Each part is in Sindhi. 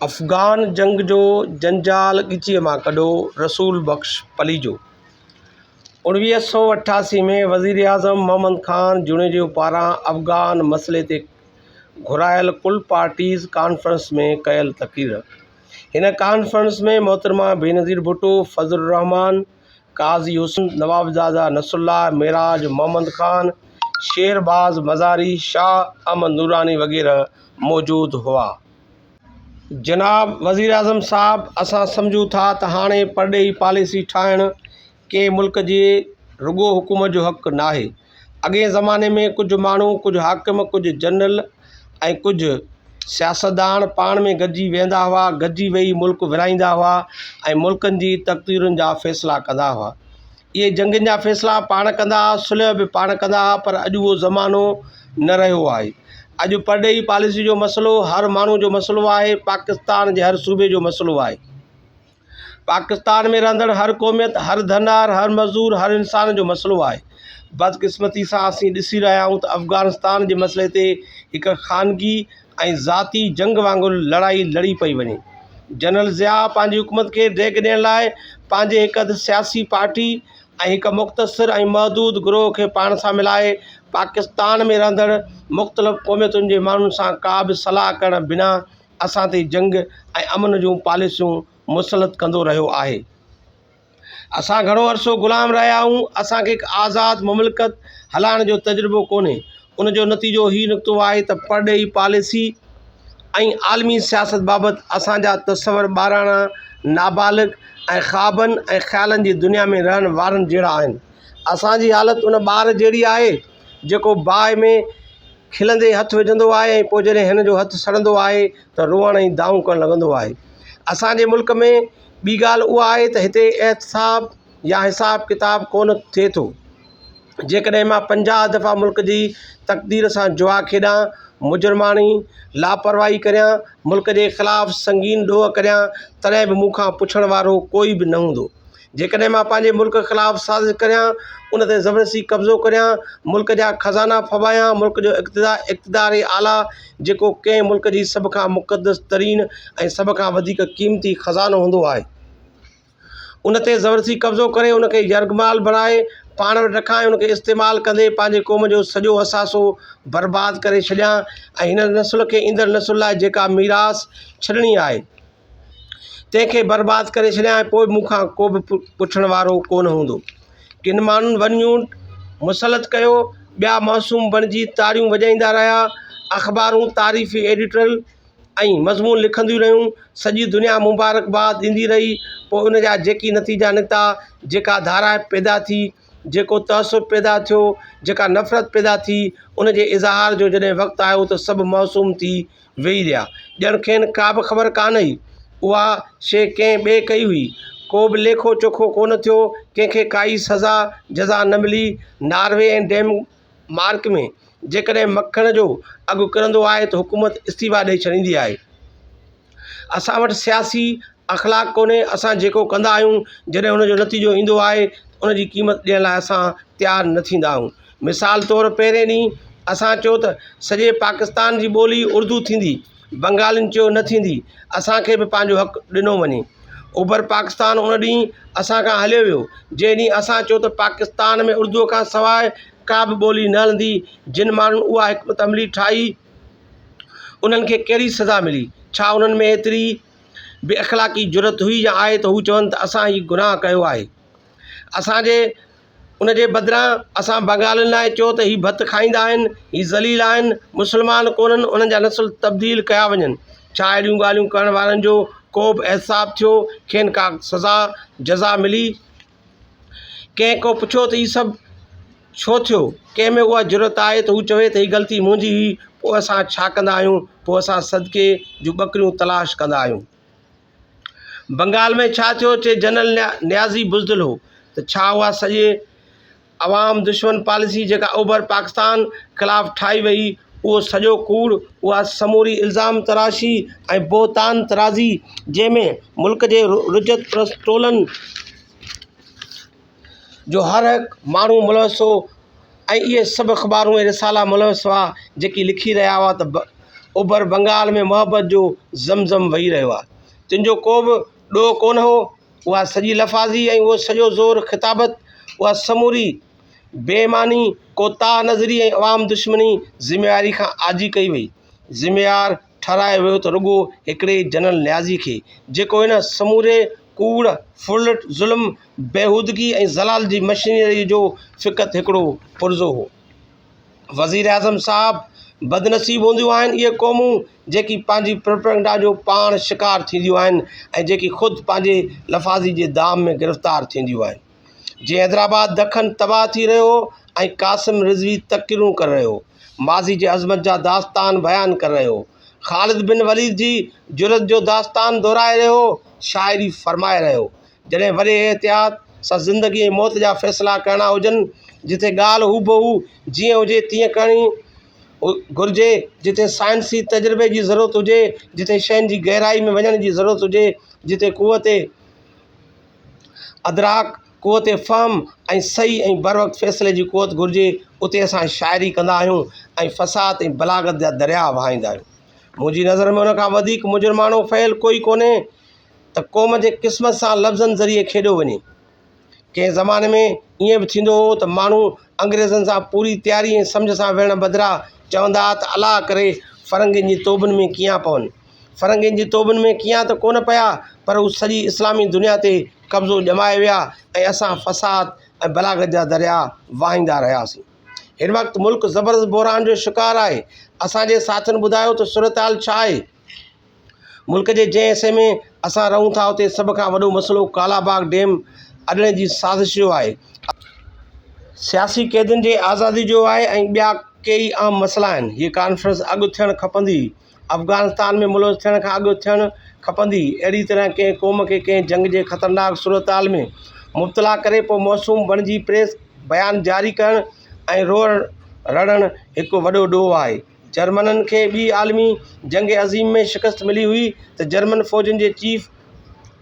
افغان جنگ جو جنجال ڳچيء مان ڪڍو، رسول بخش پليجو. 1988 ۾ وزيراعظم محمد خان جوڻيجو پاران افغان مسئلي تي گهرايل ڪل پارٽيز ڪانفرنس ۾ ڪيل تقرير. هن ڪانفرنس ۾ محترمه بينظير ڀٽو، فضل الرحمان، قاضي حسن، نوابزاده نصرالله، معراج محمد خان، شير باز مزاري، شاهه احمد نوراني وغيره موجود هئا. جناب وزيراعظم صاحب اسان سمجهون ٿا ته هاڻي پرڏيهي پاليسي ٺاهڻ ڪنهن ملڪ جي رڳو حڪومت جو حق ناهي. اڳئين زماني ۾ ڪجهه ماڻهو، ڪجهه حاڪم، ڪجهه جنرل ۽ ڪجهه سياستدان پاڻ ۾ گڏجي ويهندا هئا، گڏجي ويهي ملڪ ورهائيندا هئا ۽ ملڪن جي تقديرن جا فيصلا ڪندا هئا. اهي جنگين جا فيصلا پاڻ ڪندا هئا، صلح به پاڻ ڪندا هئا پر اڄ اهو زمانو نه رهيو آهي. اڄ پرڏيهي پاليسي جو مسئلو هر ماڻهو جو مسئلو آهي، پاڪستان جي هر صوبي جو مسئلو آهي. پاڪستان ۾ رهندڙ هر قوميت، هر ڌنار، هر مزدور، هر انسان جو مسئلو آهي. بدقسمتي سان اسين ڏسي رهيا آهيون ته افغانستان جي مسئلي تي هڪ خانگي ۽ ذاتي جنگ وانگر لڙائي لڙي پئي وڃي. جنرل ضياء پنهنجي حڪومت کي ڊيگهه ڏيڻ لاء پنهنجي هڪ اڌ سياسي پارٽي ۽ هڪ مختصر ۽ محدود گروهه کي پاڻ سان ملائي پاڪستان ۾ رهندڙ مختلف قوميتن جي ماڻهن سان ڪا به صلاح ڪرڻ بنا اسان تي جنگ ۽ امن جون پاليسيون مسلط ڪندو رهيو آهي. اسان گهڻو عرصو غلام رهيا آهيون، اسان کي هڪ آزاد مملڪت هلائڻ جو تجربو ڪونهي. ان جو نتيجو هي نڪتو آهي ته پرڏيهي پاليسي ۽ عالمي سياست بابت اسان جا تصور ٻاراڻا، نابالغ ۽ خوابن ۽ خيالن جي دنيا ۾ رهڻ وارن جهڙا آهن. اسان جي حالت ان ٻار جهڙي آهي، جيڪو باهه ۾ کلندي هٿ وجهندو آهي ۽ پوء جڏهن هن جو هٿ سڙندو آهي ته روئڻ ۽ دانهون ڪرڻ لڳندو آهي. اسان جي ملڪ ۾ ٻي ڳالهه اها آهي ته هتي احتساب يا حساب ڪتاب ڪونه ٿئي ٿو. جيڪڏهن مان 50 دفعا ملڪ جي تقدير سان جوا کيڏان، مجرماڻي لاپرواهي ڪريان، ملڪ جي خلاف سنگين ڏوهه ڪريان تڏهن به مون کان پڇڻ وارو ڪوئي به نه هوندو. جيڪڏهن مان پنهنجي ملڪ خلاف سازش ڪريان، ان تي زبردستي قبضو ڪريان، ملڪ جا خزانا ڦٻايان، ملڪ جو اقتدار اعليٰ جيڪو ڪنهن ملڪ جي سڀ کان مقدس ترين ۽ سڀ کان وڌيڪ قيمتي خزانو هوندو آهي، ان تي زبردستي قبضو ڪري ان کي يرغمال بڻائي پاڻ وٽ رکان ۽ ان کي استعمال ڪندي پنهنجي قوم جو سڄو اثاثو برباد ڪري ڇڏيان ۽ هن نسل کي ايندڙ نسل لاء جيڪا ميراث ڇڏڻي آهي. تنهن کي برباد ڪري ڇڏيان ۽ پوء مون کان ڪو به پڇڻ وارو ڪونه هوندو. ڪن ماڻهن ون يونٽ مسلط ڪيو، ٻيا معصوم بڻجي تاڙيون وڄائيندا رهيا. اخبارون تعريفي ايڊيٽوريل ۽ مضمون لکنديون رهيون. سڄي دنيا مبارڪباد ڏيندي رهي. پوء ان جا جيڪي نتيجا نڪتا، جيڪا ڌارائپ پيدا ٿي، جيڪو تعصب پيدا ٿيو، جيڪا نفرت پيدا ٿي، ان جي اظهار جو جڏهن وقت آيو ته سڀ معصوم ٿي ويهي رهيا، ڄڻ کين ڪابه خبر ڪانه هئي. اها شيء ڪنهن ٻئي ڪئي هئي. ڪو به ليکو چوکو ڪونه ٿيو، ڪنهن کي ڪائي سزا جزا نه ملي. ناروي ۽ ڊينمارڪ ۾ جيڪڏهن مکڻ جو اگهه ڪرندو آهي ته حڪومت استعيفا ڏئي ڇڏيندي آهي. اسان وٽ سياسي اخلاق ڪونهي، اسان جيڪو ڪندا آهيون، جڏهن ان جو نتيجو ايندو آهي ته ان جي قيمت ڏيڻ لاء اسان تيار نه ٿيندا آهيون. مثال طور پهرين ڏينهن اسان چيو ته سڄي پاڪستان جي ٻولي اردو ٿيندي، بنگالين چيو نه ٿيندي، اسان کي به پنهنجو حق ڏنو وڃي. اوڀر پاڪستان ان ڏينهن اسان کان هليو ويو، جنهن ڏينهن اسان چيو ته پاڪستان ۾ اردوء کان سواء ڪا به ٻولي نه هلندي، جن ماڻهن اها حڪمت عملي ٺاهي، انهن کي ڪهڙي سزا ملي؟ ڇا انهن ۾ ايتري به اخلاقي جرئت هئي يا آهي ته هو چون ته اسان هي گناهه ڪيو آهي؟ اسان جي ان جي بدران اسان بنگالين لاء چيو ته هي ڀت کائيندا آهن، هي ذليل آهن، مسلمان ڪونهن، انهن جا نسل تبديل ڪيا وڃن. ڇا اهڙيون ڳالهيون ڪرڻ وارن جو ڪو به احتساب ٿيو؟ کين ڪا سزا جزا ملي؟ ڪنهن ڪو پڇيو ته هي سڀ ڇو ٿيو؟ ڪنهن ۾ اها جرئت آهي ته هو چوي ته هي غلطي منهنجي هئي، پوء اسان ڇا ڪندا آهيون؟ پوء اسان صدقي جون ٻڪريون تلاش ڪندا آهيون. بنگال ۾ ڇا ٿيو؟ چي جنرل نيازي بزدل هو ته ڇا اها سڄي عوام دشمن پاليسي جيڪا اوڀر پاڪستان خلاف ٺاهي وئي، اهو سڄو ڪوڙ، اها سموري الزام تراشي ۽ بهتان طرازي جنهن ۾ ملڪ جي رجعت پرست ٽولن جو هر هڪ ماڻهو ملوث هو ۽ اهي سڀ اخبارون ۽ رسالا ملوث هئا جيڪي لکي رهيا هئا ته اوڀر بنگال ۾ محبت جو زم زم وهي رهيو آهي. تن جو ڪو به ڏوهه ڪونه هو. اها سڄي لفاظي ۽ اهو سڄو زور خطابت، اها سموري بي ايماني، ڪوتاهه نظري ۽ عوام دشمني ذميواري کان آجي ڪئي وئي. ذميوار ٺهرايو ويو ته رڳو هڪڙي جنرل نيازي کي، جيڪو ان سموري ڪوڙ، ڦرلٽ، ظلم، بيهودگي ۽ ضلال جي مشينريء جو فقط هڪڙو پرزو هو. وزيراعظم صاحب! بدنصيب هونديون آهن اهي قومون جيڪي پنهنجي پروپيگنڊا جو پاڻ شڪار ٿينديون آهن ۽ جيڪي خود پنهنجي لفاظي جي دام ۾ گرفتار ٿينديون آهن. جيئن حيدرآباد دکن تباهه ٿي رهيو هو ۽ قاسم رضوي تقريرون ڪري رهيو هو، ماضي جي عظمت جا داستان بيان ڪري رهيو هو، خالد بن وليد جي جرئت جو داستان دهرائي رهيو هو، شاعري فرمائي رهيو هو. جڏهن وڏي احتياط سان زندگي ۽ موت جا فيصلا ڪرڻا هجن، جتي ڳالهه هوبهو جيئن هجي تيئن ڪرڻي گهرجي، جتي سائنسي تجربي جي ضرورت هجي، جتي شين جي گهرائي ۾ وڃڻ جي ضرورت هجي، جتي قوت ادراڪ، قوت فهم ۽ صحيح ۽ بروقت فيصلي جي قوت گهرجي، اتي اسان شاعري ڪندا آهيون ۽ فصاحت ۽ بلاغت جا درياهه وهائيندا آهيون. منهنجي نظر ۾ ان کان وڌيڪ مجرماڻو فعل ڪوئي ڪونهي ته قوم جي قسمت سان لفظن ذريعي کيڏيو وڃي. ڪنهن زماني ۾ ائين به ٿيندو هو ته ماڻهو انگريزن سان پوري تياري ۽ سمجهه سان وڙهڻ بدران چوندا ها ته الله ڪري فرنگين جي توبن ۾ ڪيئان پون. فرنگين جي توبن ۾ ڪيئان ته ڪونه پيا پر هو سڄي اسلامي دنيا تي قبضو ڄمائي ويا ۽ اسان فساد ۽ بلاغت جا درياء وهائيندا رهياسين. هن وقت ملڪ زبردست بحران جو شڪار آهي. اسان جي ساٿين ٻڌايو ته صورتحال ڇا آهي؟ ملڪ جي جنهن حصي ۾ اسان رهون ٿا اتي سڀ کان وڏو مسئلو ڪالا باغ ڊيم اڏڻ جي سازش جو آهي، سياسي قيدين جي آزادي جو آهي ۽ ٻيا ڪيئي اهم مسئلا آهن، هيء ڪانفرنس اڳ ٿيڻ کپندي هئي، افغانستان ۾ ملوث ٿيڻ کان اڳ ٿيڻ کپندي هئي، اهڙي طرح ڪنهن قوم کي ڪنهن جنگ جي خطرناڪ صورتحال ۾ مبتلا ڪري پوء معصوم بڻجي پريس بيان جاري ڪرڻ ۽ روئڻ رڙڻ هڪ وڏو ڏوهه آهي. جرمنن کي ٻي عالمي جنگ عظيم ۾ شڪست ملي هئي ته جرمن فوجن جي chief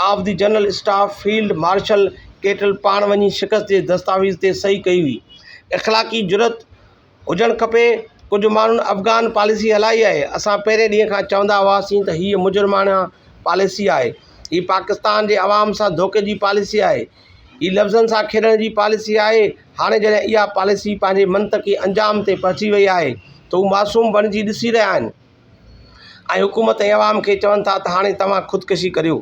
of the general staff field marshal Keitel پاڻ وڃي شڪست جي دستاويز تي صحيح ڪئي هئي. اخلاقي جرئت هجڻ کپي. ڪجهه ماڻهن افغان پاليسي هلائي آهي. اسان پهرين ڏينهن کان چوندا هئاسين ته هيء مجرمانه پاليسي آهي. هي پاڪستان جي عوام سان ڌوڪي جي پاليسي آهي. هي لفظن سان کيڏڻ جي پاليسي آهي. هاڻي جڏهن اها پاليسي پنهنجي منطقي انجام تي پهچي وئي آهي ته هو معصوم بڻجي ڏسي رهيا آهن ۽ حڪومت ۽ عوام کي چون ٿا ته هاڻي توهان خودڪشي ڪريو.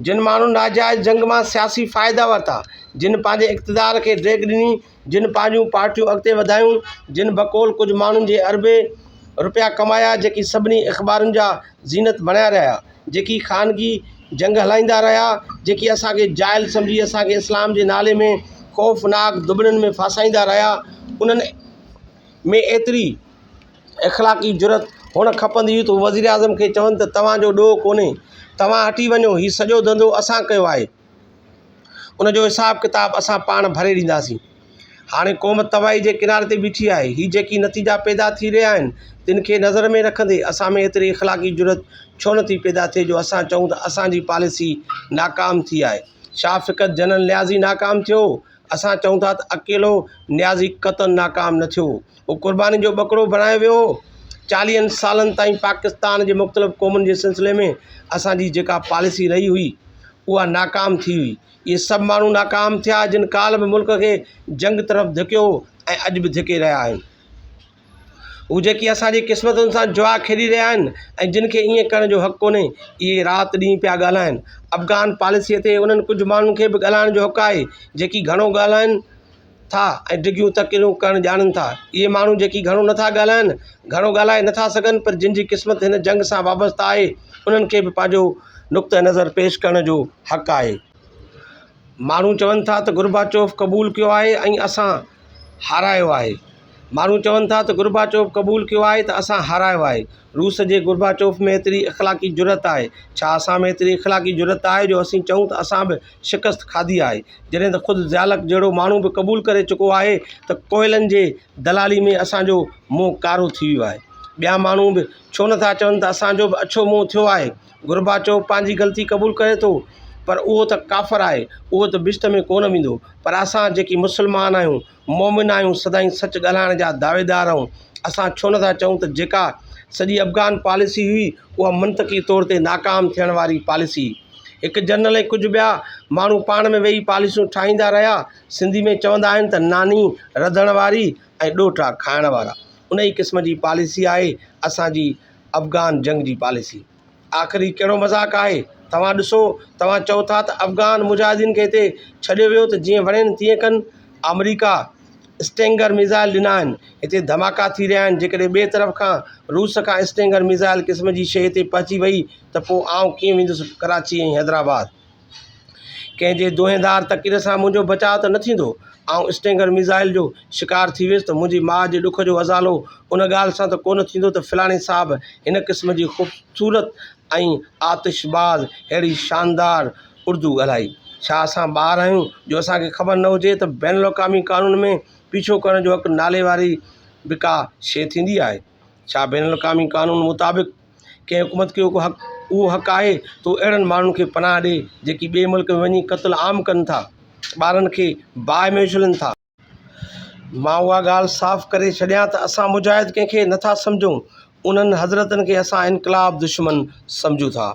جن ماڻهن ناجائز جنگ مان سياسي فائدا ورتا، جن پنهنجي اقتدار کي ڊيگهه ڏني، جن پنهنجون پارٽيون اڳتي وڌايون، جن بقول ڪجهه ماڻهن جي اربين رپيا ڪمايا، جيڪي سڀني اخبارن جا زينت بڻيا رهيا، جيڪي خانگي جنگ هلائيندا رهيا، جيڪي اسان کي جاهل سمجهي اسان کي اسلام جي نالي ۾ خوفناڪ ڌٻڻين ۾ ڦاسائيندا رهيا، انهن ۾ ايتري اخلاقي جرئت هئڻ کپندي هئي ته هو وزيراعظم کي چون ته توهان جو ڏوهه ڪونهي، توهان هٽي وڃو، هي سڄو ڌنڌو اسان ڪيو آهي، ان جو حساب ڪتاب اسان پاڻ ڀري ڏينداسين. هاڻي قوم تباهي جي ڪناري تي بيٺي آهي. هي جيڪي نتيجا پيدا ٿي رهيا آهن، تن کي نظر ۾ رکندي اسان ۾ ايتري اخلاقي جرئت ڇو نه ٿي پيدا ٿئي جو اسان چئون ته اسان جي پاليسي ناڪام ٿي آهي. ڇا فقط جنرل نيازي ناڪام ٿيو هو؟ اسان چئون ٿا ته اڪيلو نيازي قطعاً ناڪام نه ٿيو هو. هو قرباني جو ٻڪرو بڻايو ويو هو. چاليهن سالن تائين پاڪستان جي مختلف قومن جي سلسلي ۾ اسان جي جيڪا پاليسي رهي هئي، اها ناڪام ٿي هئي. اهي سڀ ماڻهو ناڪام ٿيا جن ڪالهه به ملڪ کي جنگ طرف ڌڪيو هو ۽ اڄ به ڌڪي رهيا آهن. هو جيڪي اسان جي قسمتن سان جوا کيڏي رهيا آهن ۽ جن کي ائين ڪرڻ جو حق ڪونهي، اهي رات ڏينهن پيا ڳالهائين. افغان پاليسيء تي انهن ڪجهه ماڻهن کي به ڳالهائڻ جو حق آهي، جيڪي گهڻو ڳالهائين ٿا ۽ ڊگهيون تقريرون ڪرڻ ڄاڻن ٿا. اهي ماڻهو جيڪي گهڻو نٿا ڳالهائين، گهڻو ڳالهائي نٿا سگهن پر جن جي قسمت هن جنگ سان وابسته آهي، انهن کي به پنهنجو نقطه نظر پيش ڪرڻ جو حق آهي. ماڻهو چون ٿا ته گرباچوف قبول ڪيو آهي ۽ اسان هارايو آهي. ماڻهو چون ٿا ته گرباچوف قبول ڪيو آهي ته اسان هارايو آهي. روس جي گرباچوف ۾ ايتري اخلاقي جرئت آهي. ڇا اسان ۾ ايتري اخلاقي جرئت آهي جو اسين چئون ته اسان به شڪست کاڌي آهي. جڏهن ته خود ضياء الحق جهڙو ماڻهو به قبول ڪري چڪو آهي ته ڪوئلن جي دلالي ۾ اسان جو منهن ڪارو ٿي ويو آهي. ٻيا ماڻهو به ڇو نٿا چون ته اسان جو به اڇو منهن ٿيو آهي. گرباچوف پنهنجي غلطي قبول ڪري ٿو پر اهو ته ڪافر آهي، اهو ته بهشت ۾ ڪونه ويندو. پر اسان جيڪي مسلمان آهيون، مومن آهيون، سدائين سچ ڳالهائڻ جا دعويدار آهيون، اسان ڇو نٿا چئون ته جيڪا سڄي افغان پاليسي هئي اها منطقي طور تي ناڪام ٿيڻ واري پاليسي هئي. هڪ جنرل ۽ ڪجهه ٻيا ماڻهو پاڻ ۾ ويهي پاليسيون ٺاهيندا رهيا. سنڌي ۾ چوندا آهن ته ناني رڌڻ واري ۽ ڏوهٽا کائڻ وارا. انهي قسم جي پاليسي آهي اسان جي افغان جنگ جي پاليسي. آخر هي ڪهڙو مذاق آهي؟ توهان ڏسو، توهان چئو ٿا ته افغان مجاهدين کي هتي ڇڏيو ويو ته جيئن وڻين تيئن ڪن. آمريڪا اسٽينگر ميزائل ڏنا آهن، هتي ڌماڪا ٿي رهيا آهن، جيڪڏهن ٻئي طرف کان روس کان اسٽينگر ميزائل قسم جي شيء هتي پهچي وئي ته پوء آئون ڪيئن ويندس ڪراچي ۽ حيدرآباد؟ ڪنهن جي دونهيندار تقرير سان منهنجو بچاء ته نه ٿيندو. آئون اسٽينگر ميزائل جو شڪار ٿي ويس ته منهنجي ماء جي ڏک جو ازالو ان ڳالهه سان ته ڪونه ٿيندو ته فلاڻي صاحب هن قسم جي خوبصورت ۽ آتشباز ههڙي شاندار اردو ڳالهائي. ڇا اسان ٻار آهيون جو اسان کي خبر نه هجي ته بين الاقوامي قانون ۾ پيڇو ڪرڻ جو حق نالي واري به ڪا شيء ٿيندي آهي؟ ڇا بين الاقوامي قانون مطابق ڪنهن حڪومت کي اهو حق اهو حق آهي ته هو اهڙن ماڻهن کي پناهه ڏئي جيڪي ٻئي ملڪ ۾ وڃي قتل عام ڪن ٿا ٻارن کي باهه ۾ اڇلن ٿا. مان اها ڳالهه صاف ڪري ڇڏيان ته اسان مجاهد ڪنهن کي نٿا سمجهون انهن حضرتن کي اسان انقلاب دشمن سمجهون ٿا.